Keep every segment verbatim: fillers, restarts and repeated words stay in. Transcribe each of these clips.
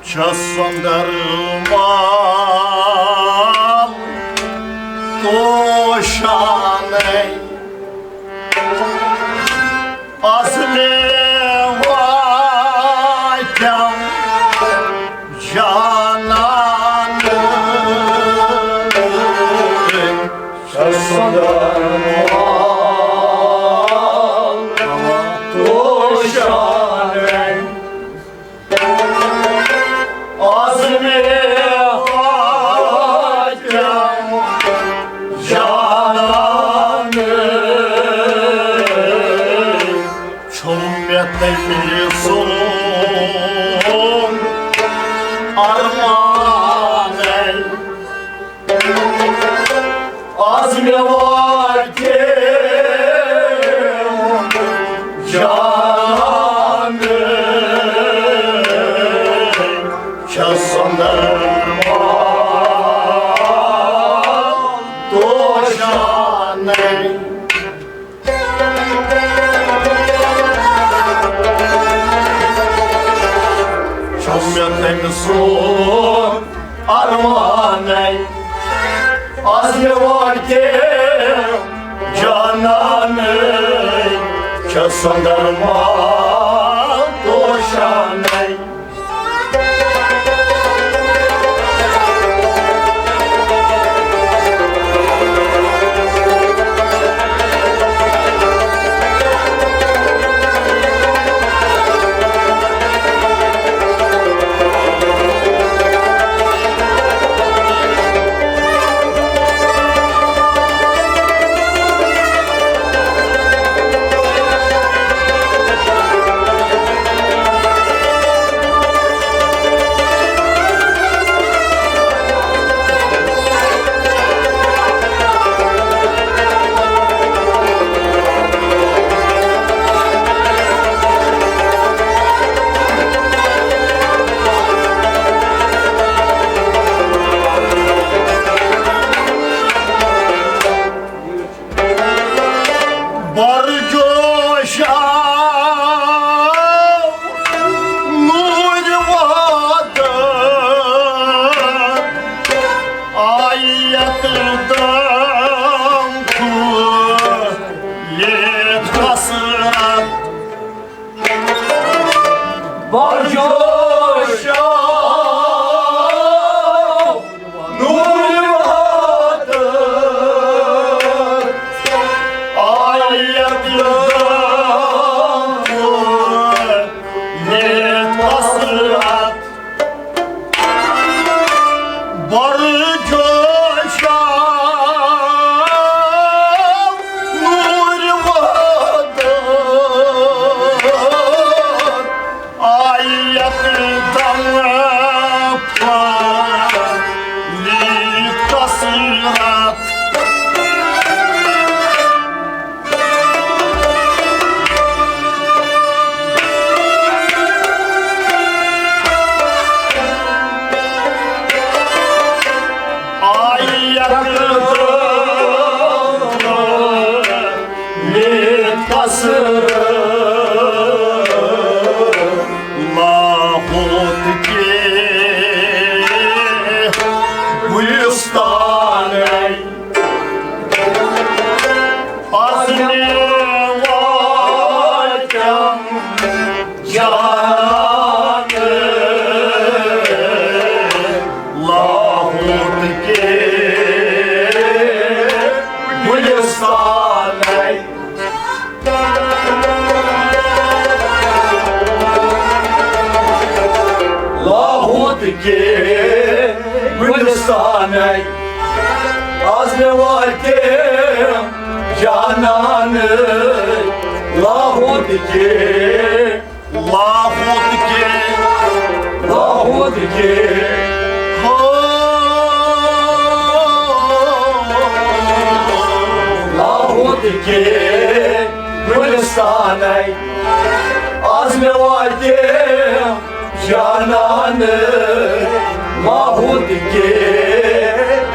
چھس سۄندر مال توشانے۔ از مےٚ واتٮ۪م جانان۔ چھس سۄندر مال توشانے۔ از مےٚ واتٮ۪م جانان۔ چھُم مےٚ تٔمۍ سُنٛد ارمانَے۔ از مےٚ واتہِ جانان۔ چھس سۄندر مال توشانے۔ چھُم مےٚ تٔمۍ سُنٛد ارمانَے۔ از مےٚ واتہِ جانانٕے۔ چھس سۄندر مال توشانے۔ برجوش آو نور وادن، آیت دم کھلیت حسرت۔ برجوش آو نور وادن، آیت دم کھلیت حسرت۔ برجوش آو نور وادن، آیت دم کھلیت حسرت۔ آیت دم کھلیت حسرت۔ لاہوت کے گلستان۔ از مےٚ واتٮ۪م جانان۔ لاہوت کے گلستان۔ لاہوت کے گلستان۔ از مےٚ واتہِ جانان۔ لاہوت کے، لاہوت کے، لاہوت کے، ہو، لاہوت کے گلستان۔ از مےٚ واتہِ جانان۔ لاہوت کے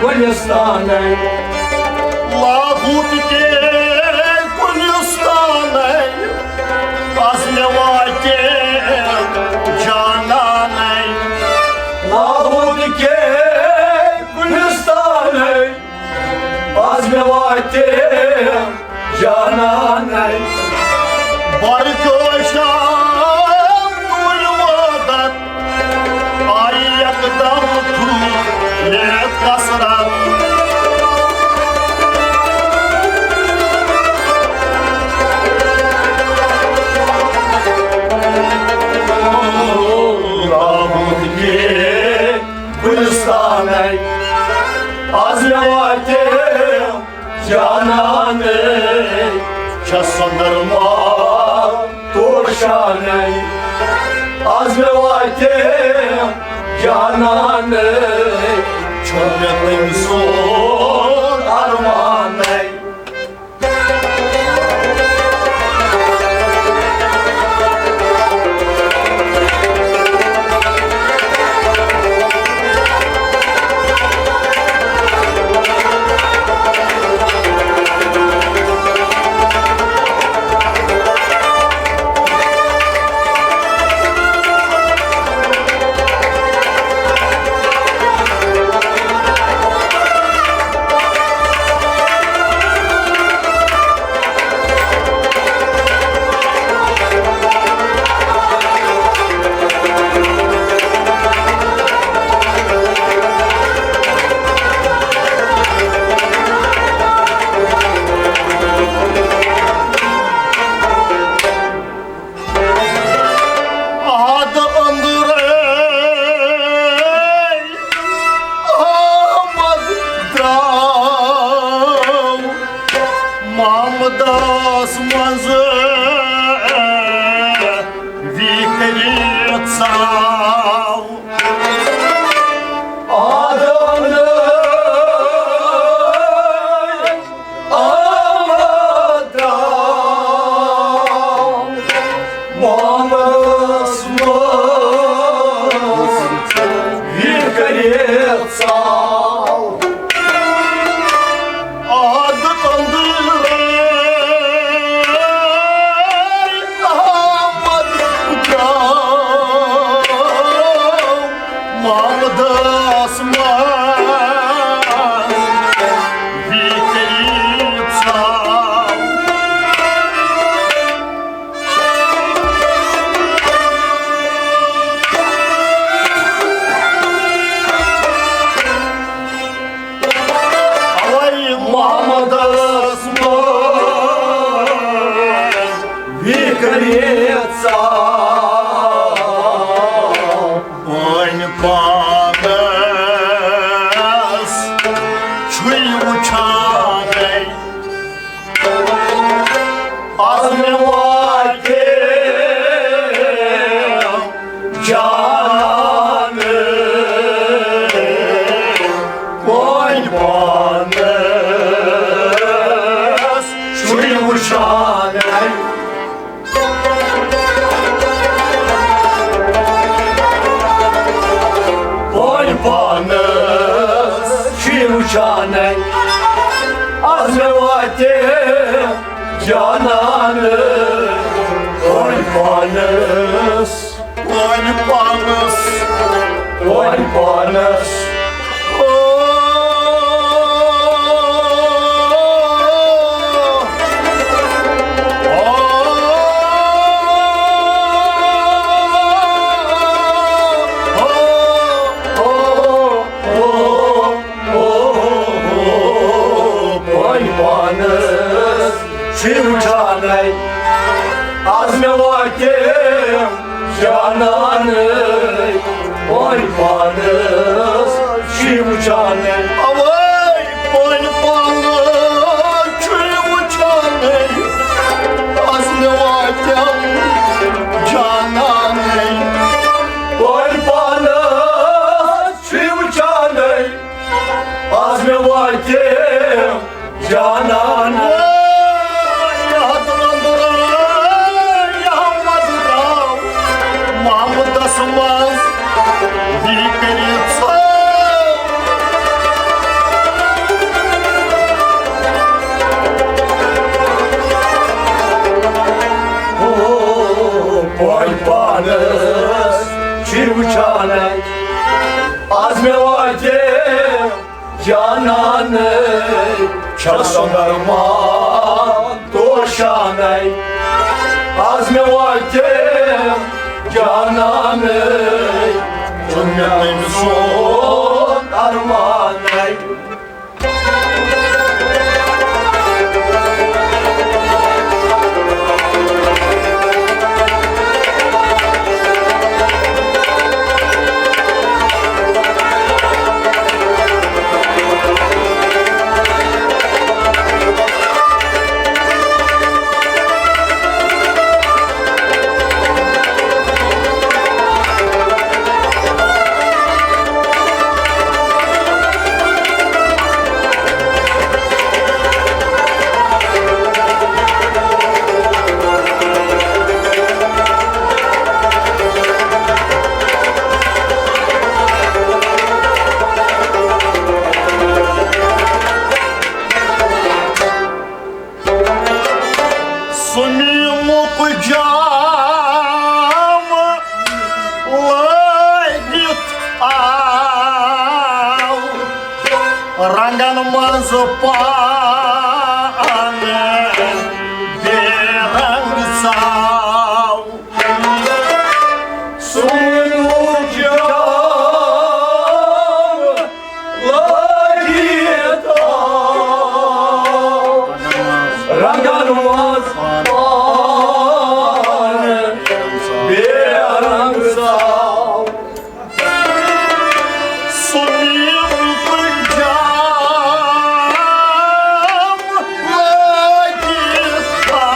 گلستان۔ لاہوت کے گلستان۔ از مےٚ واتہِ از مےٚ واتہِ جانانٕے، چھَس سۄندر ما توشانٕے۔ از مےٚ واتہِ جانانٕے، چھُ مےٚ تٔمۍ سُنٛد ارمانٕے۔ ادٕ أنٛدرَے آمد درٛاو محمدس منٛز ویٖکرِ ژاو۔ ادٕ أنٛدرَے آمد درٛاو محمدس منٛز ویٖکرِ ژاو۔ ادٕ أنٛدرَے آمد درٛاو محمدس منٛز ویٖکرِ ژاو۔ اوے محمدس منٛز ویٖکرِ ژاو۔ بٲنۍ پانس چھُے وُچھانَے، از مےٚ واتہِ جانانٕے۔ بٲنۍ پانس چھُے وُچھانَے۔ بٲنۍ پانس چھُے وُچھانَے، از مےٚ واتہِ جانانٕے۔ بٲنۍ پانس، بٲنۍ پانس، بٲنۍ پانس۔ بٲنۍ پانس چھُے وُچھانَے، از مےٚ واتہِ جانانٕے۔ بٲنۍ پانس چھُے وُچھانَے۔ اوے بٲنۍ پانس چھُے وُچھانَے، از مےٚ واتٮ۪م جانانٕے۔ بٲنۍ پانس چھُے وُچھانَے، از مےٚ واتہِ جانان۔ یتھ أنٛدرَے آمد درٛاو محمدس منٛز ویٖکرِ ژاو۔ او بٲنۍ پانس چھُے وُچھانَے، از مےٚ واتہِ جانانٕے، چھَس سۄندر ما توشانَے۔ از مےٚ واتہِ جانانٕے، چھُ مےٚ تٔمۍ سُنٛد ارمانَے۔ رنگن منٛز پان بے رنگ ژاو۔ سُنٛد جام لٲگِتھ آو۔ رنگن منٛز پان بے رنگ ژاو۔ سُہ نیٖل تہٕ جام لٲگِتھ آو۔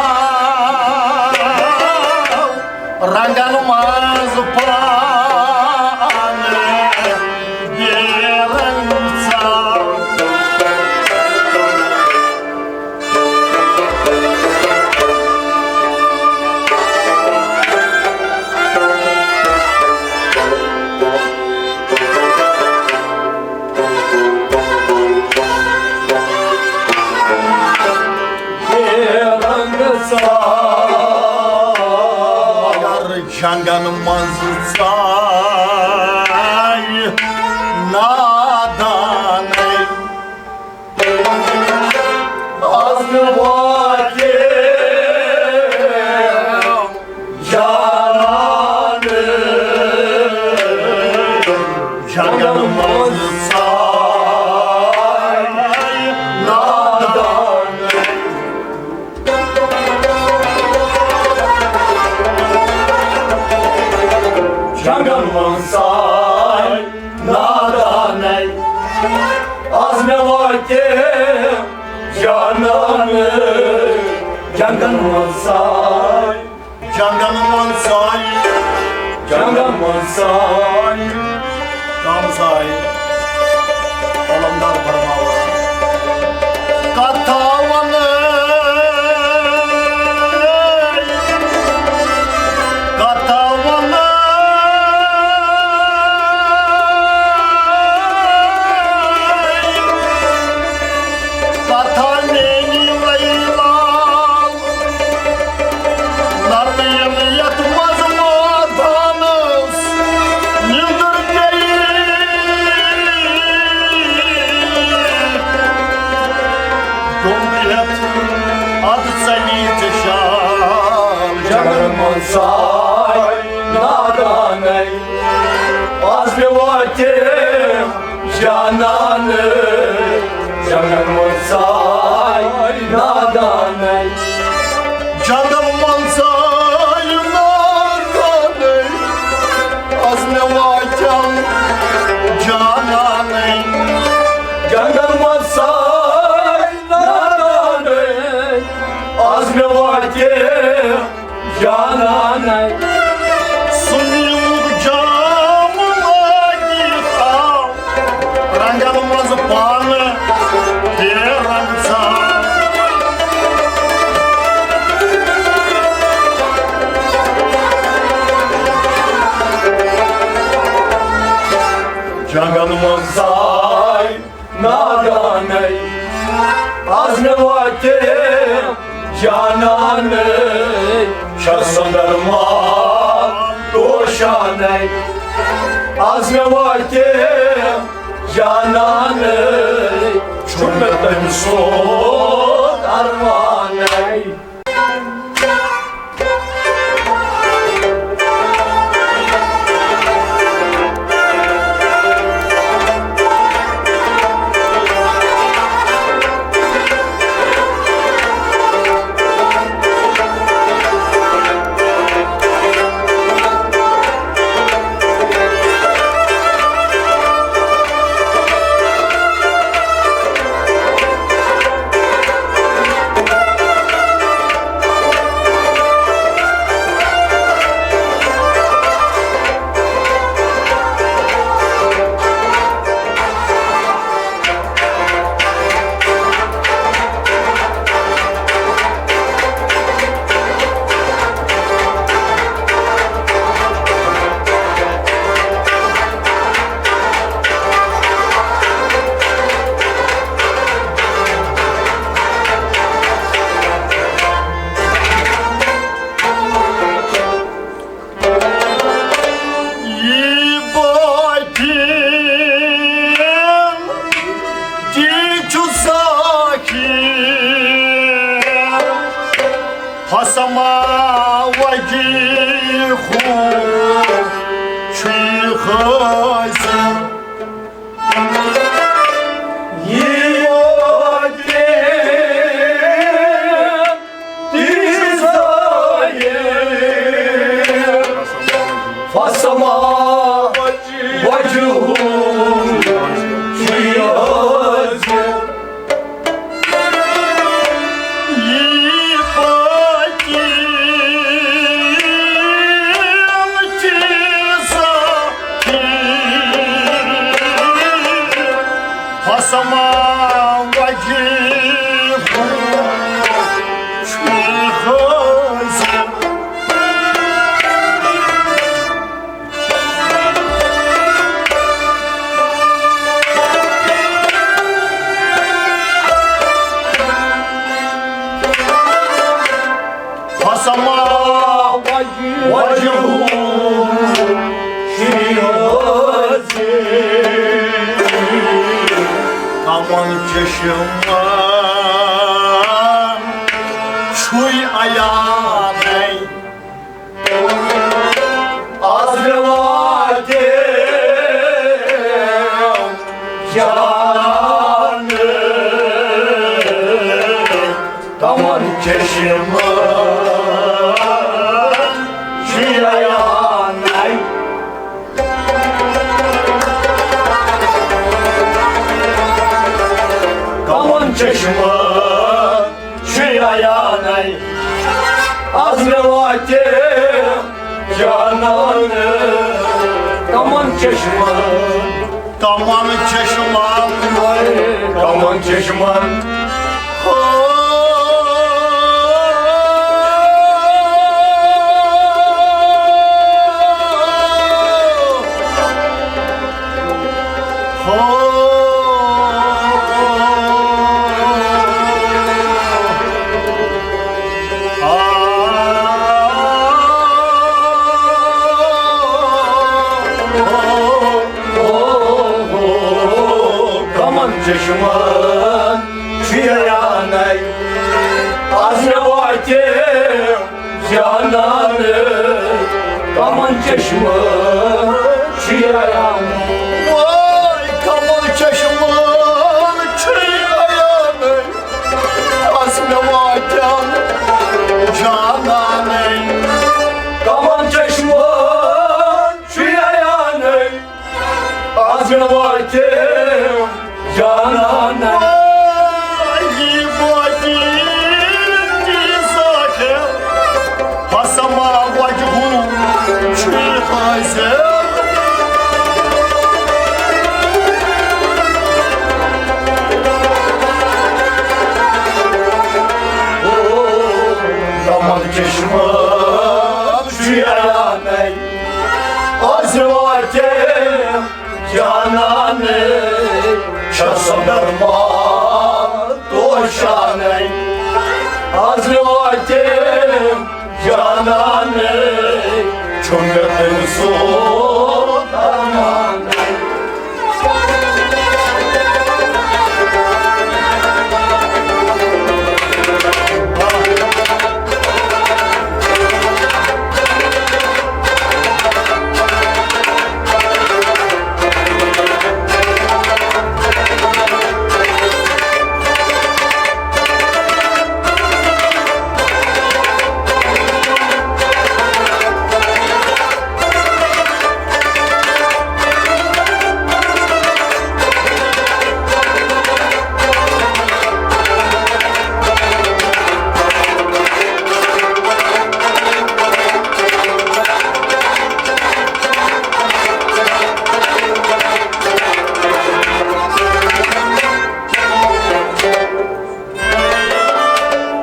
رنگن منٛز پان بے رنگ ژاو۔ مگر جنگن منٛز ژایہِ نادانٕے۔ از نہٕ واتہِ جانانٕے۔ جنگن منٛز ژایہِ نادانٕے۔ جنگن منٛز ژایہِ نادانٕے۔ از مےٚ واتہِ جانانٕے۔ جنگن منٛز ژایہِ۔ جنگن منٛز ژایہِ۔ جنگن منٛز ژایہِ۔ کم ژایہِ؟ قلمدار فرماوان۔ کتھا ونہٕ، کتھا ونہٕ، کتھا میٛٲنی لیلا۔ نتہٕ ییٚلہِ یتھ منٛز مٲدانس نیٚنٛدٕر پیٚیہِ، ڈوٚمب ہٮ۪تھ ادٕ ژَلہِ ژےٚ شال۔ جنگن منٛز ژایہِ نادانٕے، از مےٚ واتہِ جانانٕے۔ جنگن منٛز ژایہِ نادانٕے۔ جنگن منٛز ژایہِ نادانٕے۔ از مےٚ واتٮ۪م جانانٕے۔ جنگن منٛز ژایہِ نادانٕے۔ از مےٚ واتہِ جانانٕے۔ سُہ نیٖلُک جام لٲگِتھ آو۔ رنگن منٛز پانہٕ بے رنگ ژاو۔ جنگن منٛز ژایہِ نادانٕے، از مےٚ واتہِ جانانٕے، چھَس سۄندر مال توشانٕے۔ از مےٚ واتہِ جانانٕے، چھُ مےٚ تٔمۍ سُنٛد ارمانٕے۔ تمام وجوہ چھُ یہِ حٲضِر۔ یہِ پٲکیٖزٕ چیٖزا فسما وجیہ چھُ حٲضِر۔ فسما وجهه شيوخ کمن چشمن چھُے عیانَے۔ از مےٚ واتہِ جانہٕ کمن چشمن چھُے عیانَے۔ کمن چشمن چھُے عیانَے۔ از مےٚ واتہِ جانہٕ کمن چشمن۔ کمن چشمن، کمن چشمن۔ ہو۔ ہو۔ آ۔ کمن چشمن چھُے عیانَے۔ از مےٚ واتہِ جانہٕ کمن چشمن چھُے عیانَے۔ وٲے کمن چشمن چھُے عیانَے۔ از مےٚ واتہِ جانہٕ کمن چشمن چھُے عیانَے۔ از مےٚ واتہِ جانہٕ۔ یہِ وٲتۍ تیٖژ ظٲہِر، فسما وجہہ چھُے حٲضِر۔ او، کمن چشمن چھُے عیانَے۔ از واتہِ جانہٕ چھَس درمان توشانَے۔ از واتہِ جانہٕ چھُ مےٚ تٔمۍ سُنٛد درمانَے۔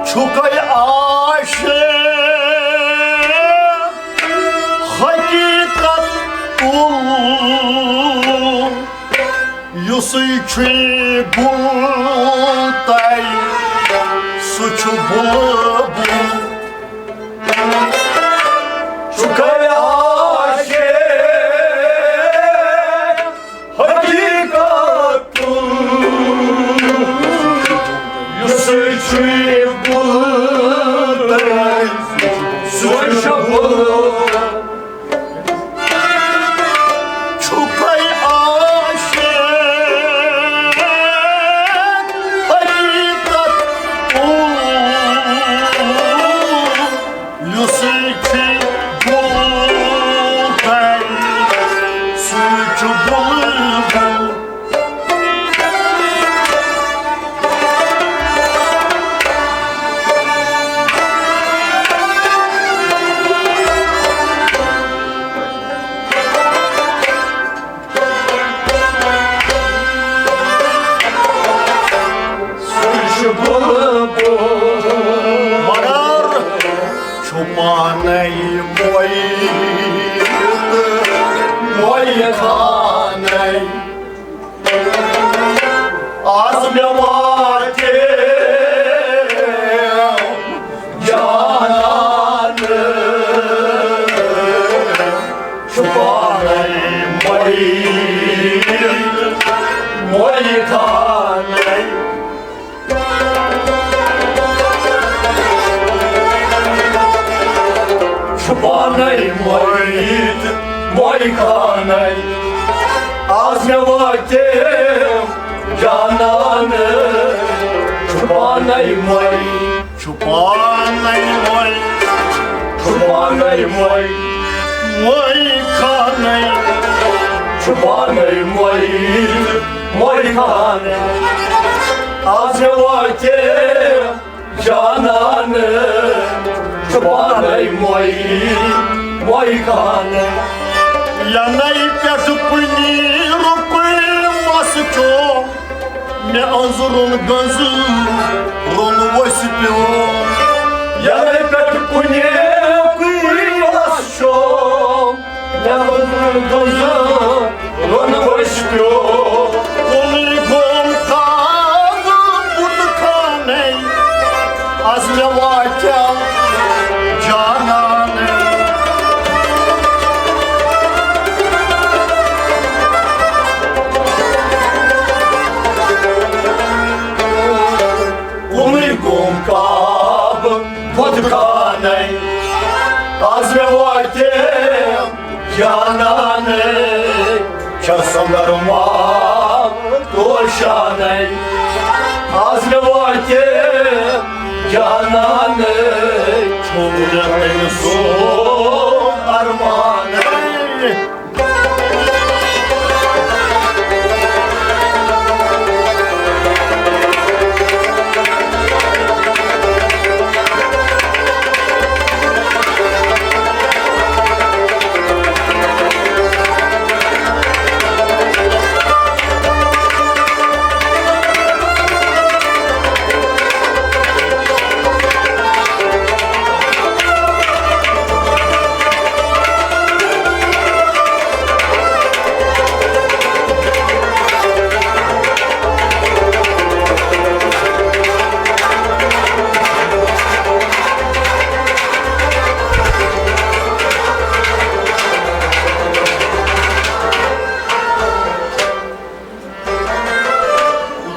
چھُکھَے عاشق حقیٖقت کُل، یُسُے چھُے گُل تَے، سُہ چھُ بُلبُل۔ چھُکھَے عاشق حقیٖقت، یُسُے چھُے بُلبُل، سُے چھُ بُلبُل۔ چھُکھَے عاشق حقیٖقت۔ خانَے، آز مےٚ واتہِ جانان، چھُ پانَے مۄیہِ، مۄیہِ خانَے۔ چھُ پانَے مۄیہِ، مۄیہِ خانَے۔ آز مےٚ واتہِ جانان، چھُ پانَے مۄیہِ۔ چھُ پانَے مۄیہِ۔ چھُ پانَے مۄیہِ۔ مۄیہِ خانَے۔ چھُ پانَے مۄیہِ۔ مۄیہِ خانَے۔ آز مےٚ واتہِ جانان، چھُ پانَے مۄیہِ، مۄیہِ خانَے۔ یَنَے پٮ۪ٹھ کُنی رُکُے مَس چوم، مےٚ أنٛزرُن گٔنٛزٕ روٚن ؤسۍ پیوم۔ یَنَے پٮ۪ٹھ کُنی رُکُے مَس چوم، مےٚ أنٛزرُن گٔنٛزٕ روٚن ؤسۍ پیوم۔ کُنُے گوم کاوٕ بُتہٕ خانَے، آز مےٚ واتہِ جانان۔ کُنُے گوم کاوٕ بُتہٕ خانَے، آز مےٚ واتہِ جانانٕے، چھَس سۄنٛدر مال توشانَے۔ آز مےٚ واتہِ جانانٕے، چھُم مےٚ تٔمۍ سُنٛد ارمانٕے۔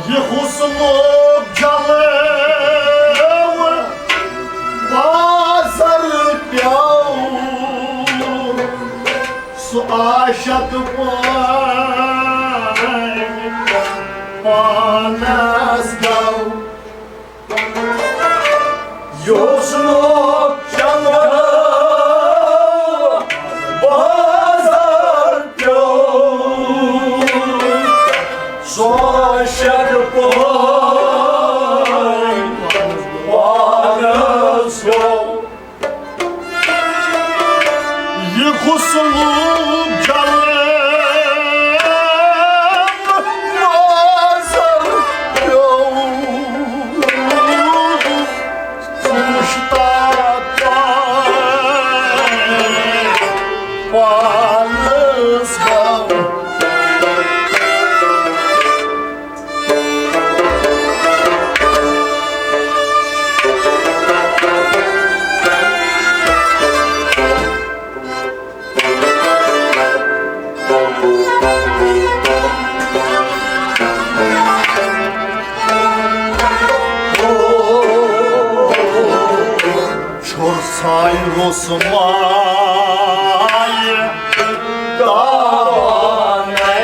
یہِ حُسنُک جلوٕ بازر پیوٚو، سُہ عاشق پٲٹھۍ پانس گوٚو۔ یہِ حُسنُک جلوٕ بازر پیوٚو، سُہ عاشق پٲٹھۍ پانس گوٚو۔ یہِ حُسنُک جلوٕ بازر پیوٚو، سُہ مُشتاق پانس گوٚو۔ چھُر سایہِ روٚس مایہِ تاوانَے۔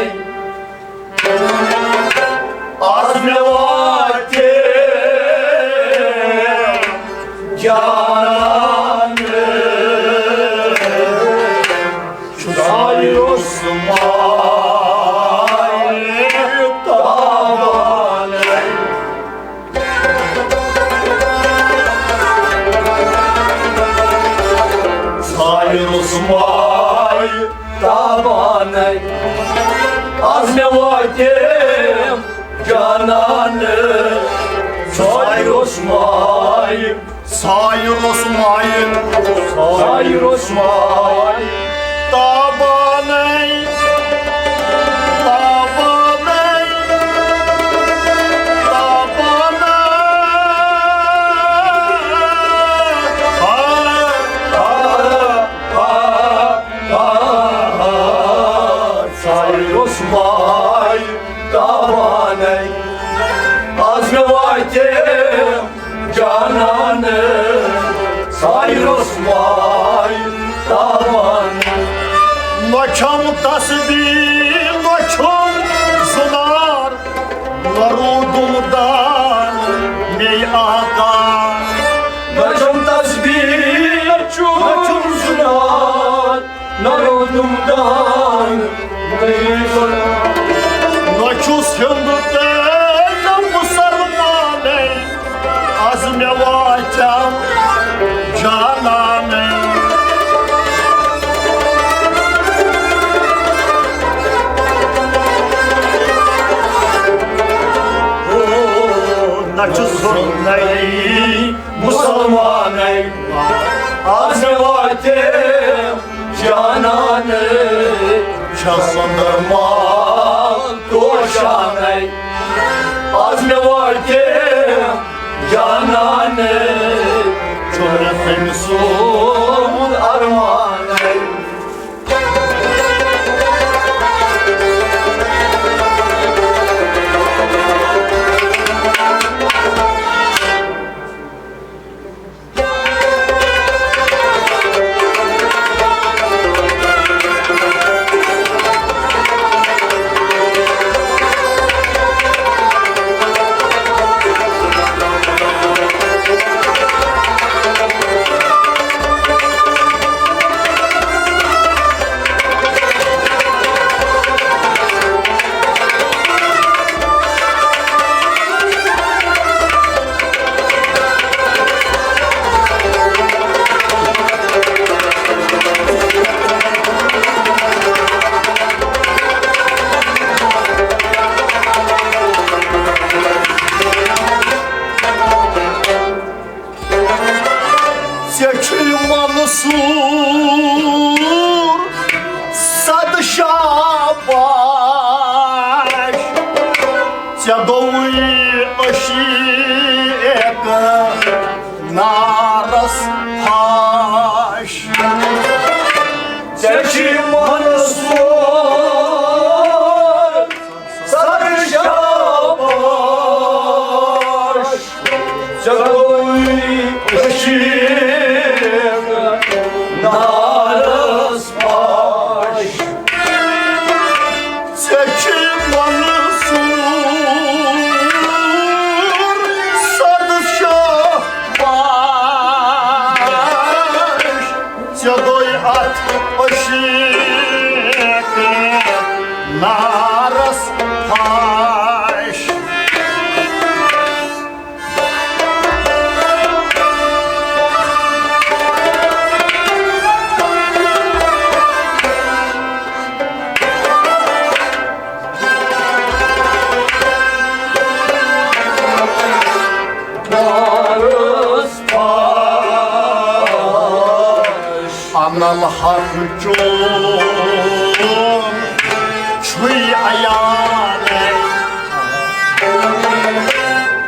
آز مےٚ واتہِ جانان، چھُ سایہِ روٚس مایہِ تاوانَے۔ سایہِ روٚس مایہِ تاوانَے۔ آز مےٚ واتہِ جانانہٕ، سایہِ روٚس مایہِ، سایہِ روٚس مایہِ، سایہِ روٚس مایہِ تاوانَے۔ ماے تاوانَے، آز مےٚ واتہِ جانانہٕ سایہِ رسواے تاوانہٕ۔ نہ چھم تسبیح، نہ چھم زنار، نہ روٗدُم دان مے آقا۔ نہ چھم تسبیح، نہ چھم زنار، نہ روٗدُم دان، نہ چھُس ہندو تہٕ نہ مُسلمانٕے، از مےٚ واتٮ۪م جانانٕے۔ او، نہ چھُس ہندوے مُسلمانٕے، از مےٚ واتٮ۪م جانانٕے، چھَس سۄندر مال توشانَے۔ از مےٚ واتہِ جانانٕے، چھُ مےٚ تٔمۍ سُنٛد ارمانَے۔ ژےٚ چھُے منصور صد شاباش، ژےٚ گوٚوُے عشیق نارس پھاش۔ ژےٚ چھُے منصور صد شاباش، ژےٚ گوٚوُے عشیق نارس پھاش۔ ژےٚ چھُے منصور صد شاباش، ژےٚ گوٚوُے عشیق نارس پھاش۔ نارس پھاش۔ انل حق چون چھُے عیانٕے۔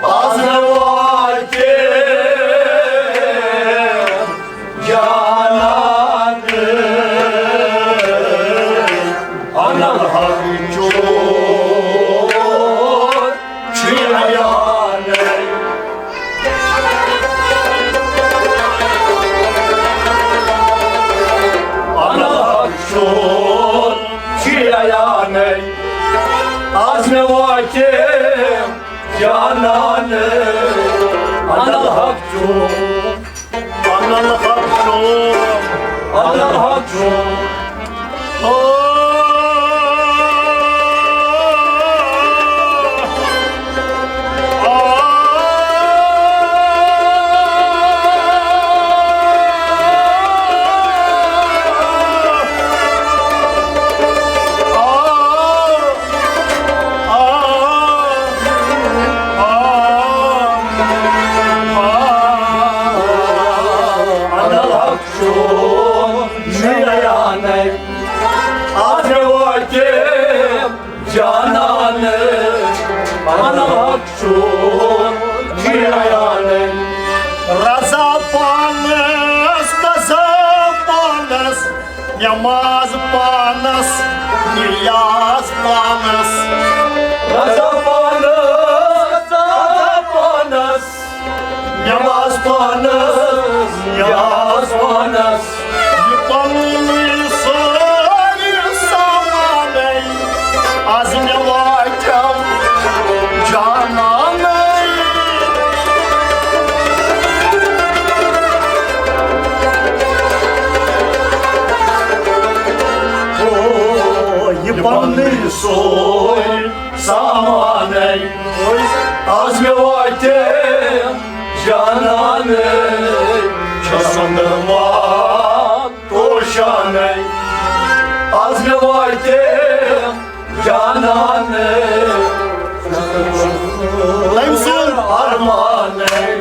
از مےٚ واتہِ جانانٕے۔ انل حق چون چھُے عیانٕے۔ انل حق چون چھُے عیانٕے۔ از مےٚ واتہِ جانانٕے۔ انل حق چون، انل حق چون، انل حق چون۔ چون جیانَے، آز مےٚ واتہِ جانانَے، پناہ چھُ جیانَے۔ رضا پانَس، قضا پانَس، نماز پانَس، یاس پانس، رضا پانس، رضا پانس، نماز پانس، یاس پانس۔ یہِ پنٕنۍ سٲری سامانَے از مےٚ واتٮ۪م جانانَے۔ او، یہِ پنٕنۍ سورُے سامانَے۔ از مےٚ واتہِ جانانَے، چھَس أنٛدر ما توشانَے۔ از مےٚ واتہِ جانانَے، تٔمۍ سُنٛد ارمانَے۔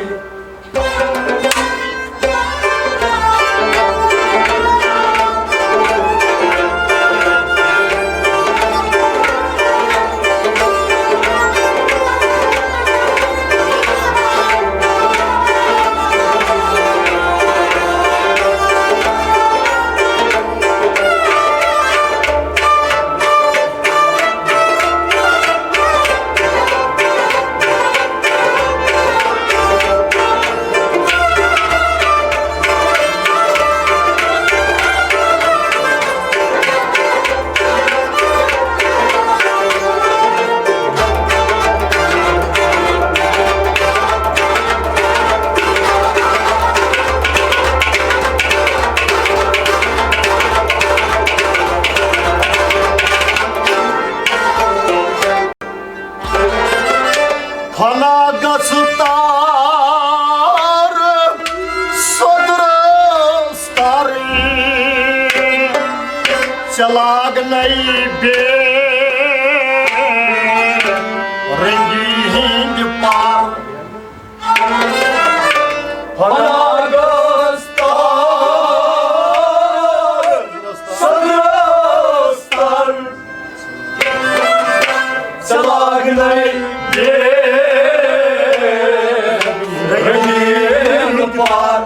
فنا گژھ تار سۄدرس ترٕنۍ، ژےٚ لاگنَے بے رنگی ہٕنٛدۍ پر۔ فنا گژھ تار سۄدرس ترٕنۍ، ژےٚ لاگنَے بے رنگی ہٕنٛدۍ پر۔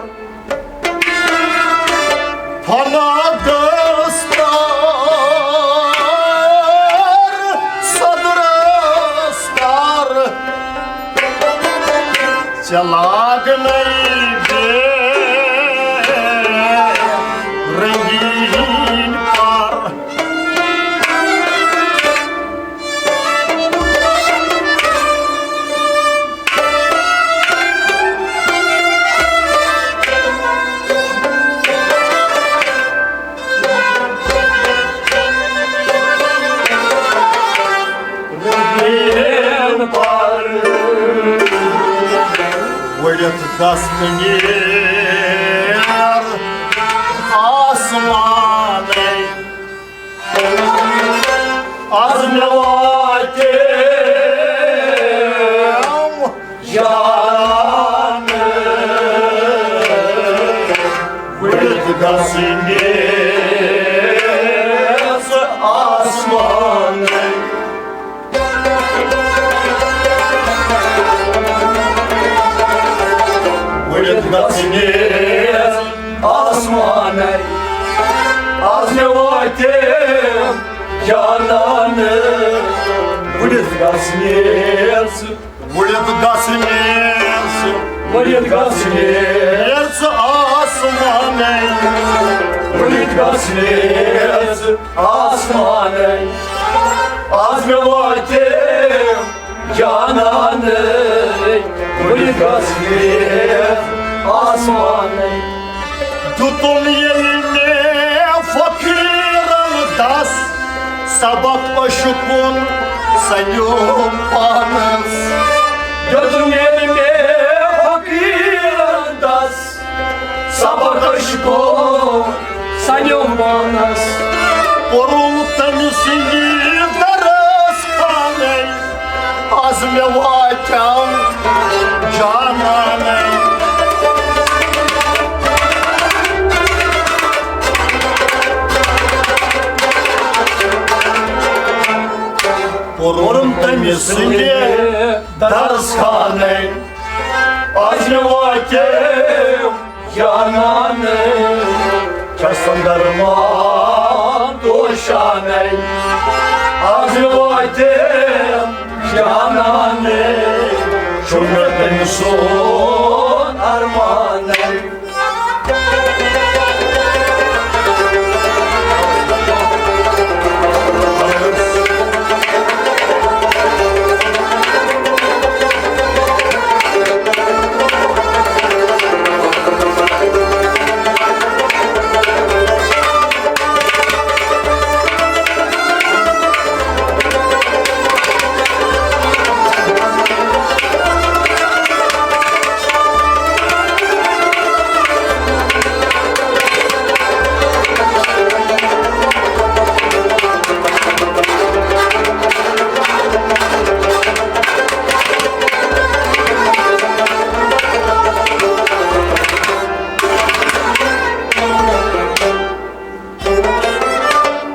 فنا گژھ تار سۄدرس ترٕنۍ، ژےٚ لاگنَے بے رنگی ہٕنٛدۍ پر۔ وُڈِتھ گژھنہٕ نیر آسمانَے۔ از مےٚ واتہِ جان، وُڈِتھ گژھِ میز آسمانَے۔ وُڈِتھ گژھِ میز آسمانَے۔ از مےٚ واتہِ جانان، وُڈِتھ گژھِ میز، وُڈِتھ گژھِ میز، وُڈِتھ گژھِ میز آسمانَے۔ وُڈِتھ گژھِ میز آسمانَے۔ از مےٚ واتہِ جانانٕے، وُنہِ گژھِ آسمانٕے۔ دیُتُن ییٚلہِ مےٚ فقیٖرن دس، سبق عشقُن سنیوم پانس۔ دیُتُن ییٚلہِ مےٚ فقیٖرن دس، سبق عشقُن سنیوم پانس۔ پوٚرُم تٔمۍ سٕنٛدِ درس خانَے، از مےٚ واتٮ۪م جانانَے۔ پوٚرُم تٔمۍ سٕنٛدِ درس خانَے، از مےٚ واتٮ۪م جانانَے، چھَس اندر ما تو شانَے، آز مےٚ واتہِ جانانَے، چھُ مےٚ تٔمۍ سُنٛد ارمانَے۔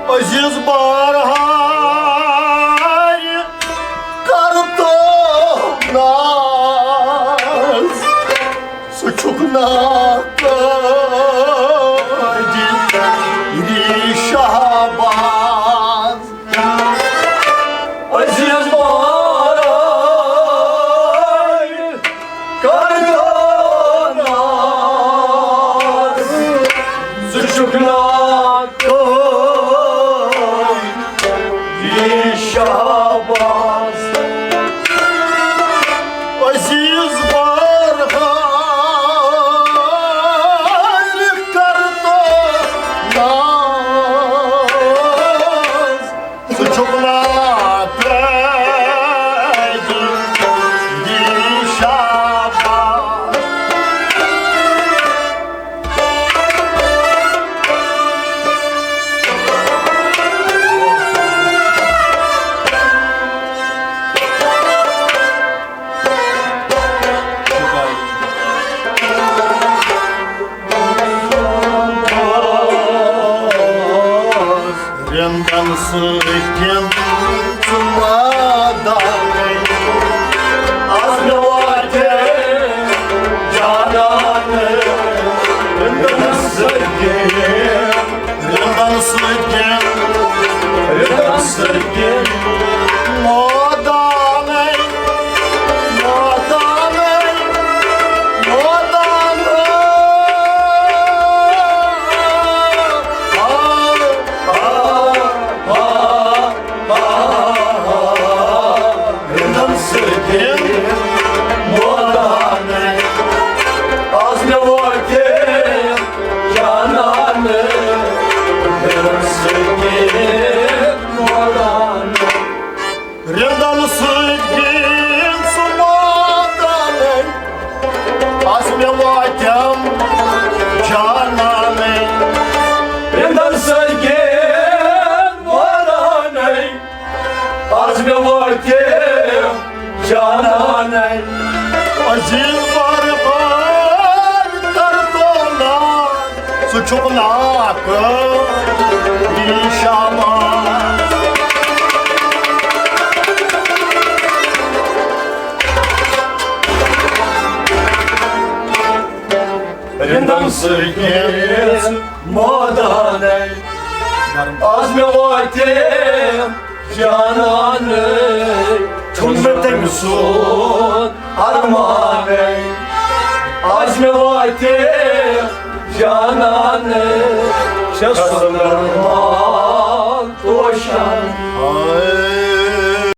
عزیز بارہار کر تو ناز، ژٕ چھُکھ نا قٲدی شہباز۔ عزیز بارہار کر تو ناز، ژٕ چھُکھ نا قٲدی شہباز۔ عزیز بارہار کر تو ناز، ژٕ چھُکھ نا قٲدی شہباز۔ رندن سۭتۍ گِنٛد ژٕ مٲدانَے۔ آز مےٚ واتہِ جانانَے۔ رندن سۭتۍ گِنٛد، رندن سۭتۍ گِنٛد، رندن سۭتۍ گِنٛد۔ مٲدانَے، مٲدانَے، مٲدانَے۔ آ، آ، آ۔ رندن سۭتۍ مٲدانَے، آز مےٚ واتہِ جانانَے۔ رندن سۭتۍ مٲدانَے۔ رندن سۭتۍ گِنٛد ژٕ مٲدانَے، آز مےٚ واتٮ۪م جانانَے۔ رندن سۭتۍ گِنٛد مٲدانَے، آز مےٚ واتہِ جانانَے۔ عزیز بارہار کر تو ناز، ژٕ چھُکھ نا قٲدی شہباز۔ رندن سۭتۍ گِنٛد ژٕ مٲدانَے، آز مےٚ واتہِ جانانَے، چھُم نہٕ تٔمۍ سُنٛد ارمانَے۔ آز مےٚ واتہِ جانانَے، چھَس ارمان۔